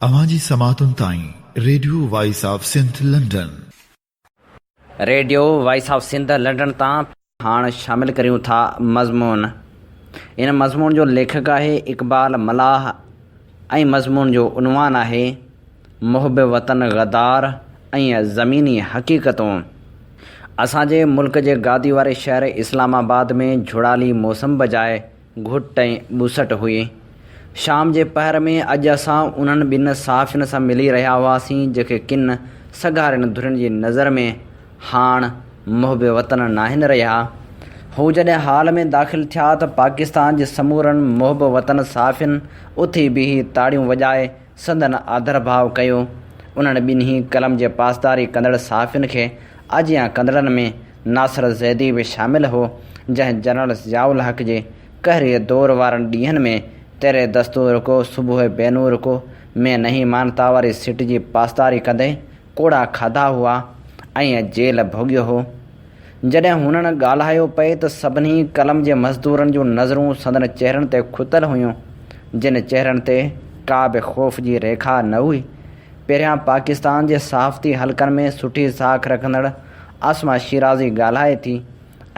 اوهان جي سماعتن تائين radio voice of Sindh London. Radio voice of Sindh London تان هاڻ شامل ڪريون ٿا مضمون. ان مضمون جو ليکڪ آهي اقبال ملاح ۽ مضمون جو عنوان آهي محب وطن غدار ۽ زميني حقيقتون. اسان جي ملڪ جي گادي واري شهر اسلام آباد ۾ جهڙالي موسم بجاء گهٽ ۽ ٻوسٽ هئي. شام جي پهر ۾ اڄ اسان انهن ٻن صحافين سان ملي رهيا هئاسين، جيڪي ڪن سگهارين ڌرين جي نظر ۾ هاڻ محب وطن ناهن رهيا. هو جڏهن هال ۾ داخل ٿيا ته پاڪستان جي سمورن محب وطن صحافين اٿي بيهي تاڙيون وڄائي سندن آڌرڀاء ڪيو. انهن ٻنهي قلم جي پاسداري ڪندڙ صحافين کي آجيان ڪندڙن ۾ ناصر زيدي به شامل هو، جنهن جنرل ضياء الحق جي قهري دور وارن ڏينهن ۾ تيري دستور ڪو صبح بي نور ڪو مين نهين مانتا واري سٽ جي پاسداري ڪندي ڪوڙا کاڌا هئا ۽ جيل ڀوڳيو هو. جڏهن هنن ڳالهايو پئي ته سڀني قلم جي مزدورن جون نظرون سندن چهرن تي کتل هيون، جن چهرن تي ڪا به خوف جي ريکا نه هئي. پهريان پاڪستان جي صحافتي حلقن ۾ سٺي ساک رکندڙ عاصمه شيرازي ڳالهائي ٿي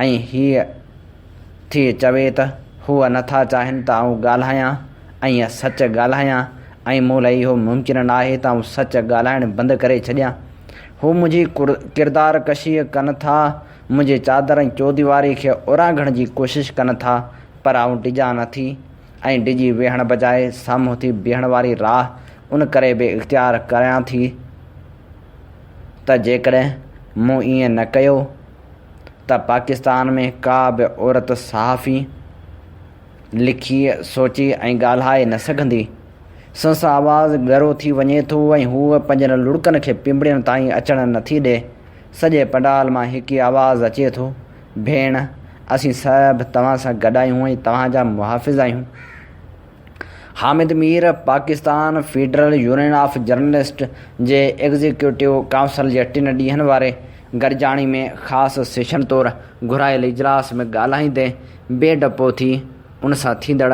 ۽ هيء ٿي چوي ته هو نه ٿا چاهين ته آئون ڳالهايان ۽ سچ ڳالهايان ۽ مون لاء اهو ممڪن ناهي ته آئون سچ ڳالهائڻ بند ڪري ڇڏيان. هو منهنجي ڪردار ڪشي ڪن ٿا، منهنجي چادر ۽ چوديواري کي اورانگهڻ جي ڪوشش ڪن ٿا، پر آئون ڊڄان نه ٿي ۽ ڊڄي ويهڻ بجاء سامهون ٿي بيهڻ واري راهه ان ڪري به اختيار ڪريان ٿي ته جيڪڏهن مون ائين نه ڪيو ته پاڪستان ۾ ڪا به عورت صحافي لکي، سوچي ۽ ڳالهائي نه سگهندي. سندس آواز ڳرو ٿي وڃي ٿو ۽ هوء پنهنجن لڙڪن کي پنبڻين تائين اچڻ نٿي ڏئي. سڄي پنڊال مان هڪ ئي آواز اچي ٿو، ڀيڻ، اسين سڀ توهان سان گڏ آهيون ۽ توهان جا محافظ آهيون. Hamid Mir Pakistan federal union of journalist جي ايگزيڪيوٽو ڪائونسل جي ٽن ڏينهن واري گڏجاڻي ۾ خاص سيشن طور گهرايل اجلاس ۾ ڳالهائيندي بي ڊپو ٿي ان سان ٿيندڙ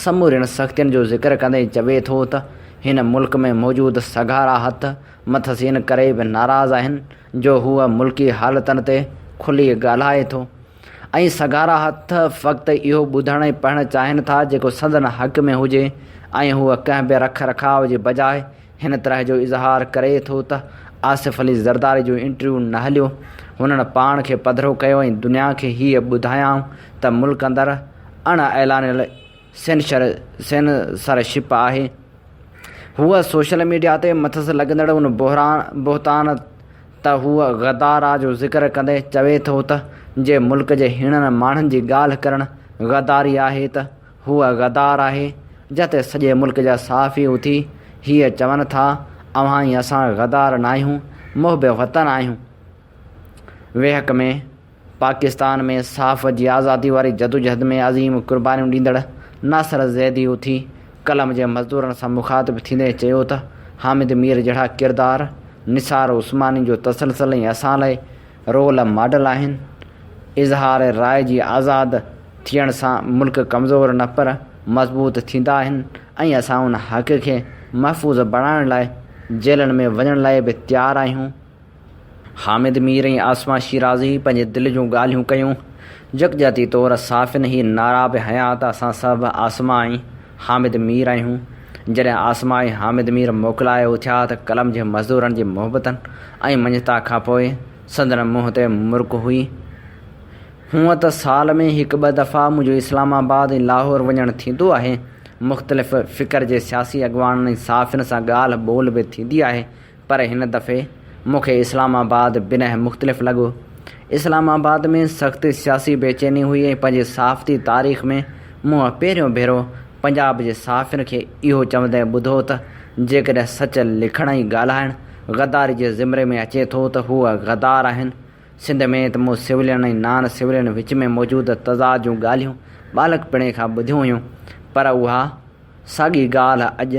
سمورين سختين جو ذڪر ڪندي چوي ٿو ته هن ملڪ ۾ موجود سگهارا هٿ مٿس ان ڪري به ناراض آهن جو هو ملڪي حالتن تي کلي ڳالهائي ٿو. ۽ سگهارا هٿ فقط اهو ٻڌڻ ۽ پڙهڻ چاهين ٿا جيڪو سندن حق ۾ هجي ۽ هو ڪنهن به رک رکاء جي بجاء هن طرح جو اظهار ڪري ٿو ته آصف علي زرداري جو انٽرويو نه هليو هنن پاڻ کي پڌرو ڪيو ۽ دنيا کي هيء ٻڌايائون ته ملڪ اندر اڻ اعلانيل سينسر شپ آهي. هوء سوشل ميڊيا تي مٿس لڳندڙ ان بهتان ته هو غدار آ جو ذڪر ڪندي چوي ٿو ته جي ملڪ جي هيڻن ماڻهن جي ڳالهه ڪرڻ غداري آهي ته هو غدار آهي جنهن تي سڄي ملڪ جا صحافي اٿي هيء چون ٿا اوهان ۽ اسان غدار ناهيون محب وطن آهيون. ويهڪ ۾. پاڪستان ۾ صحافت جي آزادي واري جدوجهد ۾ عظيم قربانيون ڏيندڙ ناصر زيدي اٿي قلم جي مزدورن سان مخاطب ٿيندي چيو ته حامد مير جهڙا ڪردار نثار عثماني جو تسلسل ۽ اسان لاء رول ماڊل آهن، اظهار راء جي آزاد ٿيڻ سان ملڪ ڪمزور نه پر مضبوط ٿيندا آهن ۽ اسان ان حق کي محفوظ بڻائڻ لاء جيلن ۾ وڃڻ لاء به تيار آهيون. حامد مير ۽ عاصمه شيرازي پنهنجي دل جون ڳالهيون ڪيون. يڪجهتي طور صحافين هي نعرا به هنيا ته اسان سڀ عاصمه ۽ حامد مير آهيون. جڏهن عاصمه ۽ حامد مير موڪلائي اٿيا ته قلم جي مزدورن جي محبتن ۽ مڃتا کانپوء سندن منهن تي مرڪ هئي. هونء ته سال ۾ هڪ ٻه دفعا منهنجو اسلام آباد ۽ لاهور وڃڻ ٿيندو آهي. مختلف فڪر جي سياسي اڳواڻن ۽ صحافين سان ڳالهه ٻولهه به ٿيندي آهي. پر هن دفعي مون کي اسلام آباد بنهه مختلف لڳو. اسلام آباد ۾ سخت سياسي بيچيني هئي ۽ پنهنجي صحافتي تاريخ ۾ مون پهريون ڀيرو پنجاب جي صحافين کي اهو چوندي ٻڌو ته جيڪڏهن سچ لکڻ ۽ ڳالهائڻ غداري جي زمري ۾ اچي ٿو ته هو غدار آهن. سنڌ ۾ ته مون سولين ۽ نان سولين وچ ۾ موجود تضاد جون ڳالهيون ٻالڪپڻي کان ٻڌيون هيون پر اها ساڳي ڳالهه اڄ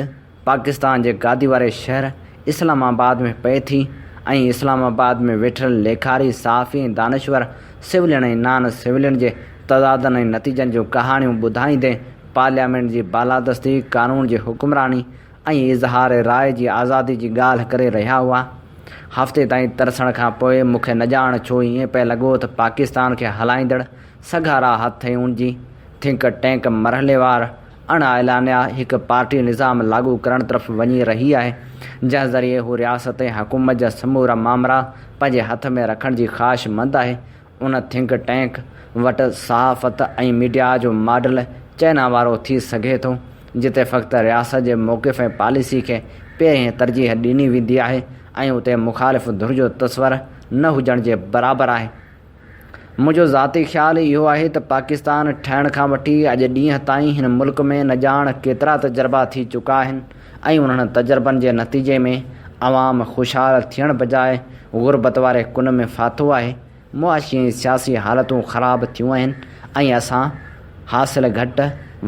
پاڪستان جي گادي واري شهر اسلام آباد ۾ پئي ٿي ۽ اسلام آباد ۾ ويٺل ليکاري، صحافي ۽ دانشور سولين ۽ نان سولين جي تضادن ۽ نتيجن جون ڪهاڻيون ٻڌائيندي پارليامينٽ جي بالادستي، قانون جي حڪمراني ۽ اظهار راء جي آزادي جي ڳالهه ڪري رهيا هئا. هفتي تائين ترسڻ کان پوء مون کي نه ڄاڻ ڇو ائين پئي لڳو ته پاڪستان کي هلائيندڙ سگهارا هٿ ۽ ان جي ٿنڪ ٽينڪ مرحليوار اڻ اعلانيا هڪ پارٽي نظام لاڳو ڪرڻ طرف وڃي رهي آهي، جنهن ذريعي هو رياست ۽ حڪومت جا سمورا مامرا پنهنجي هٿ ۾ رکڻ جي خواهشمند آهي. ان ٿنڪ ٽينڪ وٽ صحافت ۽ ميڊيا جو ماڊل چائنا وارو ٿي سگهي ٿو، جتي فقط رياست جي موقف ۽ پاليسي کي پهرين ترجيح ڏني ويندي آهي ۽ اتي مخالف ڌر جو تصور نه هجڻ جي برابر آهي. منهنجو ذاتي خيال اهو آهي ته پاڪستان ٺهڻ کان وٺي اڄ ڏينهن تائين هن ملڪ ۾ نه ڄاڻ ڪيترا تجربا ٿي چڪا آهن ۽ انهن تجربن جي نتيجي ۾ عوام خوشحال ٿيڻ بجاء غربت واري ڪن ۾ ڦاٿو آهي، معاشي ۽ سياسي حالتون خراب ٿيون آهن ۽ اسان حاصل گهٽ،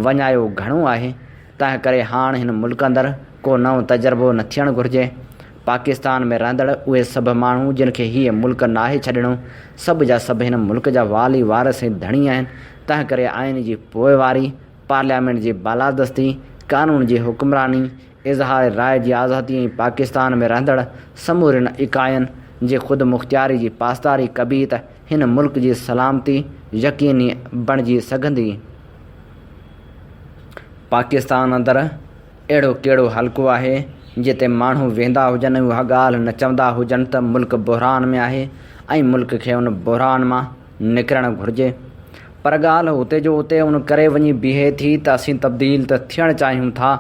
وڃايو گهڻو آهي. تنهن ڪري هاڻ هن ملڪ اندر ڪو نئون تجربو نه ٿيڻ گهرجي. پاڪستان ۾ رهندڙ اهي سڀ ماڻهو جن کي هيء ملڪ ناهي ڇڏڻو، سڀ جا سڀ هن ملڪ جا والي وارث ۽ ڌڻي آهن، تنهن ڪري آئين جي پوئواري، پارليامينٽ جي بالادستي، قانون جي حڪمراني، اظهار راء جي آزادي ۽ پاڪستان ۾ رهندڙ سمورين اڪائين جي خودمختياري جي پاسداري ڪبي ته هن ملڪ جي سلامتي يقيني بڻجي سگهندي. پاڪستان اندر اهڙو ڪهڙو حلقو آهي جتي ماڻهو ويهندا هجن ۽ اها ڳالهه نه چوندا هجن ته ملڪ بحران ۾ آهي ۽ ملڪ کي ان بحران مان نڪرڻ گهرجي پر ڳالهه اتي جو اتي ان ڪري وڃي بيهي ٿي ته اسين تبديل ته ٿيڻ چاهيون ٿا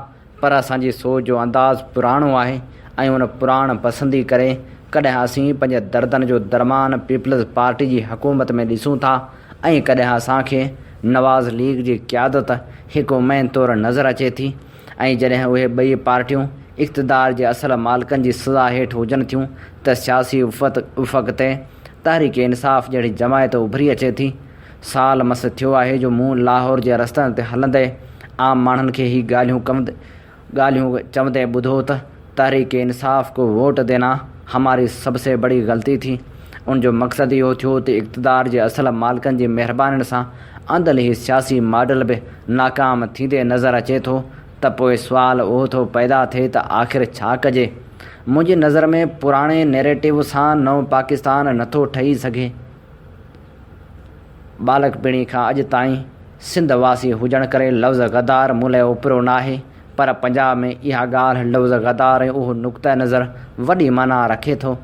پر اسان جي سوچ جو انداز پراڻو آهي ۽ ان پراڻ پسندي ڪري ڪڏهن اسين پنهنجي دردن جو درمان پيپلز پارٽي جي حڪومت ۾ ڏسون ٿا ۽ ڪڏهن اسان کي نواز ليگ جي قيادت هڪ اميد طور نظر اچي ٿي ۽ جڏهن اهي ٻئي پارٽيون اقتدار جي اصل مالڪن جي سزا هيٺ هجن ٿيون ته سياسي افق تي تحريڪ انصاف جهڙي جماعت اڀري اچي ٿي. سال مس ٿيو آهي جو مون لاهور جي رستن تي هلندي عام ماڻهن کي هي ڳالهيون ڳالهيون چوندي ٻڌو ته تحريڪ انصاف ڪو ووٽ دينا هماري سب سي بڙي غلطي ٿي. ان جو مقصد اهو ٿيو ته اقتدار جي اصل مالڪن جي مهربانين سان آندل هي سياسي ماڊل به ناڪام ٿيندي نظر اچي ٿو ته پوء سوال اهو ٿو پيدا ٿئي ته آخر ڇا ڪجي؟ منهنجي نظر ۾ پراڻي نيريٽو سان نئون پاڪستان نٿو ٺهي سگهي. ٻالڪپڻي کان اڄ تائين سنڌ واسي هجڻ ڪري لفظ غدار مون لاء اوپرو ناهي پر پنجاب ۾ اها ڳالهه لفظ غدار ۽ اهو نقطه نظر وڏي معنيٰ رکي ٿو.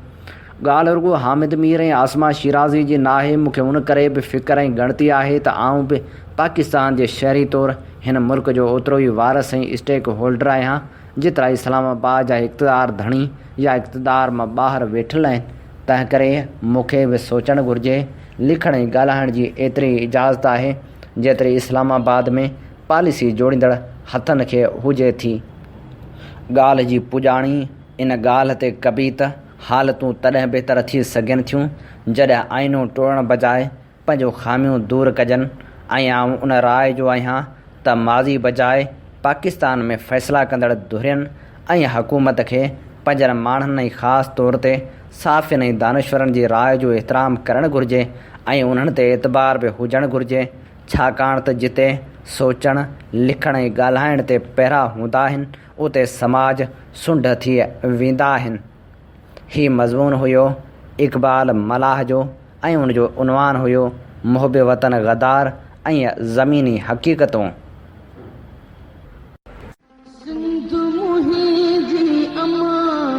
ڳالهه رڳو حامد مير ۽ عاصمه شيرازي جي ناهي مون کي ان ڪري به فڪر ۽ ڳڻتي آهي ته آئون به پاڪستان جي شهري طور هن ملڪ جو اوترو ئي وارث ۽ اسٽيڪ هولڊر آهيان جيترا اسلام آباد جا اقتدار ڌڻي يا اقتدار مان ٻاهر ويٺل آهن، تنهنڪري مون کي به سوچڻ گهرجي. لکڻ ۽ ڳالهائڻ جي ايتري ئي اجازت آهي، جيتري اسلام آباد ۾ پاليسي جوڙيندڙ هٿن کي هجي ٿي. ڳالهه جي پڄاڻي ان ڳالهه تي ڪبي ته حالتون تڏهن بهتر ٿي سگهن ٿيون، جڏهن آئينو ٽوڙڻ بجاء پنهنجون خاميون دور ڪجن ۽ آئون ان راء جو آهيان ته ماضي بجاء پاڪستان ۾ فيصلا ڪندڙ ڌرين ۽ حڪومت کي پنهنجن ماڻهن ۽ خاص طور تي صحافين ۽ دانشورن جي راء جو احترام ڪرڻ گهرجي ۽ انهن تي اعتبار به هجڻ گهرجي ڇاڪاڻ ته جتي سوچڻ، لکڻ ۽ ڳالهائڻ تي پهرا هوندا آهن اتي سماج سنڍ ٿي ويندا آهن. هي مضمون هيو اقبال ملاح جو ۽ ان جو عنوان هيو محب وطن غدار ۽ زميني حقيقتون. سنڌ منهنجي امان،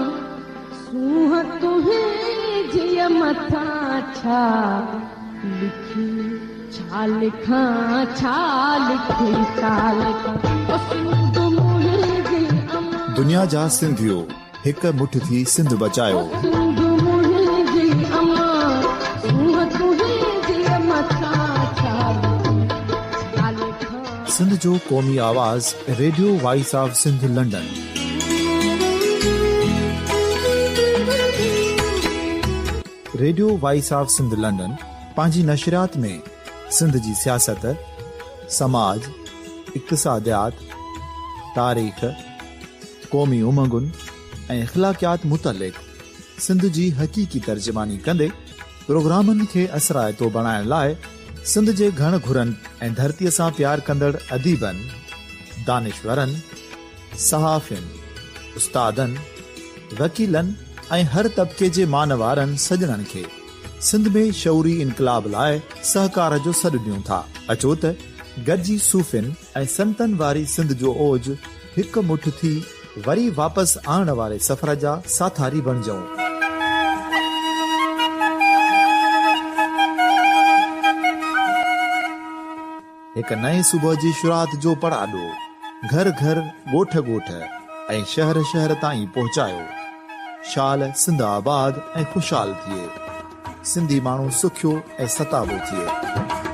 سونهن تنهنجيء مٿان ڇا لکي ڇا لکان ڇا لکي ڇا لکان او سنڌ منهنجي امان. دنيا جا سنڌيو! هڪ مٺ ٿي سنڌ بچايو. سنڌ جو قومي آواز radio voice of Sindh London. Radio voice of Sindh London پنهنجي نشريات ۾ سنڌ جي سياست، سماج، اقتصاديات، تاريخ، قومي امنگن ۽ اخلاقيات متعلق سنڌ جي حقيقي ترجماني ڪندي پروگرامن کي اثرائتو بڻائڻ لاء سنڌ جي گهڻ گهرن ۽ ڌرتيء سان پيار ڪندڙ اديبن، دانشورن، صحافين، استادن، وڪيلن ۽ هر طبقي جي مان وارن سڄڻن کي سنڌ ۾ شعوري انقلاب لاء سهڪار جو سڏ ڏيون ٿا. اچو ته گڏجي صوفين ۽ سنتن واري سنڌ جو اوج هڪ مٺ ٿي وري واپس آڻڻ واري سفر جا ساٿاري بڻجون. هڪ نئين صبح جي شروعات جو پڙاڏو گهر گهر، ڳوٺ ڳوٺ ۽ شهر شهر تائين پهچايو. شال سنڌ آباد ۽ خوشحال ٿئي. سنڌي ماڻهو سکيو ۽ ستابو ٿئي.